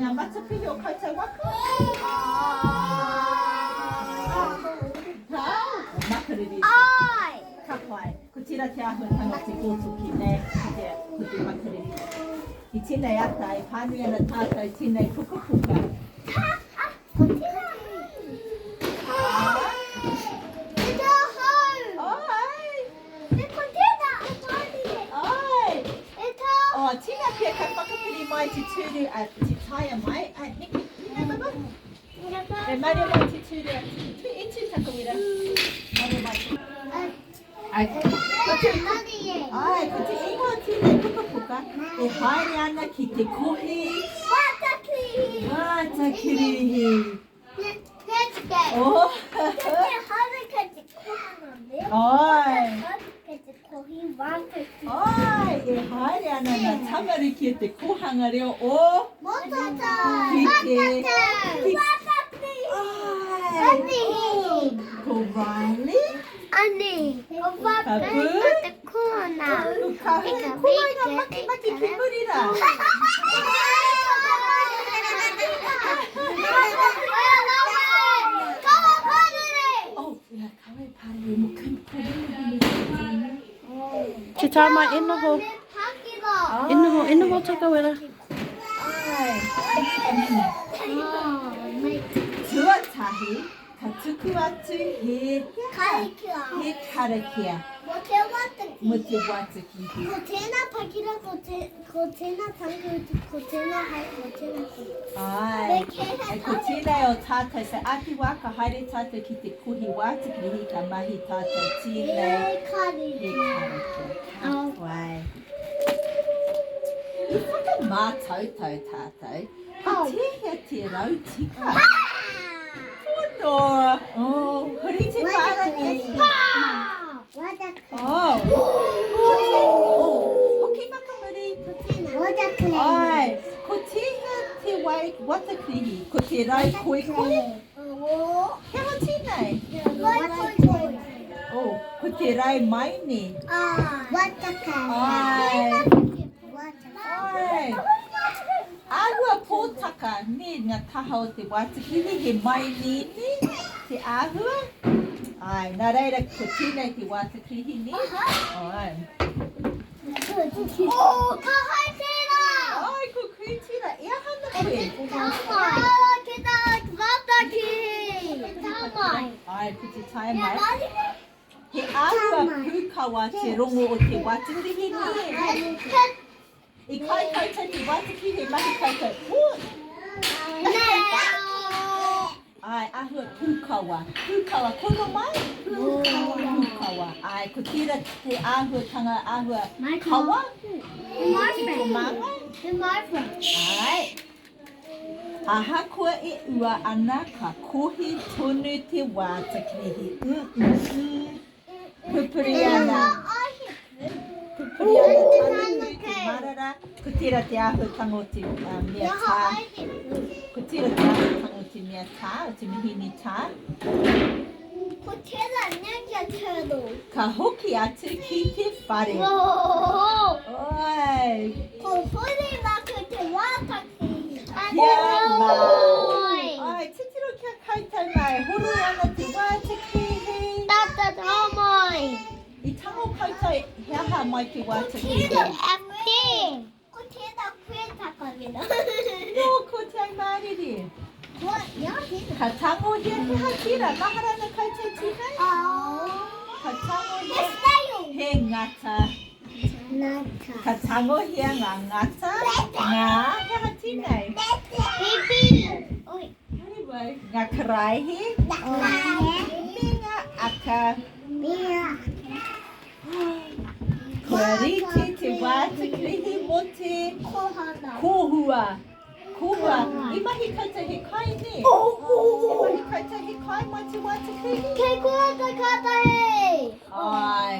ngā matapihi o koutou waka? Kāo? Makariri. Ai! Ka pai. Ko tērā te āhuatanga o te kōtuki, nē, ko te, ko te makariri. I tēnei ata e pānui ana tātou tēnei pukapuka. Ka, ah, ko tērā. Te tāhau! Ai! E ko tērā e pānui. Ai! E tā. Oh, tēnā pea ka whakapiri mai te tūru a te taia mai. A, Nikki, tēnā baba. E maria mai te tūru a te e tū takawira. Maria mai. Ai, ko te, ai, ko te ingoa tēnei pukapuka e haere ana ki te kohi. Wātakirihi. Wātakirihi. Oh. Ai. Ai, e haere ana ngā tamariki e te kōhanga reo o Motatau. Ki te- Motatau. Ai. Ko Riley. Ani. Kapu. Te kōna. Ko Kahu. Ko wai ngā makimaki ki muri rā? Oh, ia, kawe pārere mo kim Te tāmai e noho. E noho, e noho Takawera. Ai. Tuatahi, ka tuku atu he Karakia. He karakia. Mo te wātaki. Mo te wātaki. Ko tēnā pakira, ko, te, ko tēnā tangu, ko tēnā hai, ko tēnā ko. Ai. Me kēhea E ko tēnei o tātou, so a te wā ka haere tātou ki te kohi wātakirihi, ka mahi tātou tēnei. He karakia. He karakia. Ka pai. I whakamātautau tātou, ko tēhea te rau tika? Pono. Oh, huri te whārangi. Oh. Oh, hoki whakamuri. Ai, ko tēhea te wai watakrihi? Ko te rau koikoi? He aha tēnei? Oh, ko te rau maini. Ai. Ai. Āhua pōtaka, nē, ngā taha o te wātakiri, he mainiini te āhua. Ai, nā reira, ko tēnei te wātakirihi, nē? Ai. Oh, ka hai tērā! Ai, ko koe tērā. E aha ana koe? E te tāmai. Ki te wātakiri. Ai, ko te tae mai. He āhua pūkawa te rongo o te wātakirihi, nē? I kai koutou te Waitaki he mahi koutou. Ooh. Ai, ahua pūkawa. Pūkawa, kono mai? Pūkawa. Pūkawa. Ai, ko tērā te āhuatanga āhua kawa. Ki tō māngai. Ai. Ahakoa e ua ana, ka kohi tonu te wātakirihi. Mm, mm, mm. Pupuri ana. Pupuri ana tanuku te marara. Ko tērā te āhuatanga o te uh, mea tā. Ko tērā te āhuatanga o te mea tā, o te mihini tā. Ko tērā Ninja Turtle. Ka hoki atu ki te whare. Oi. Ko hori mātou te wātaki. Kia mā. Ai, titiro kia koutou mai. Horoi ana te wātakihi. Tata tāmai. I tango koutou he aha mai te wātakihi? Ko tērā FT. Ko tērā koe takamina. No, ko te aumārere. Ko, ia tērā. Ka tangohia he aha tērā? Mahara ana koutou tēnei? Ka tangohia. He snail. He ngata. Ngata. Ka tangohia ngā ngata, ngā, he aha tēnei? Pipi. Oi. Anyway, ngā karaehe, me ngā aka. Me ngā Kua rite te wā te kirihi mō te Kohana. kōhua. Kōhua. I mahi koutou he kai, nē? I mahi koutou he kai mai te wā te kirihi? Kei kō te kātahi. Ai.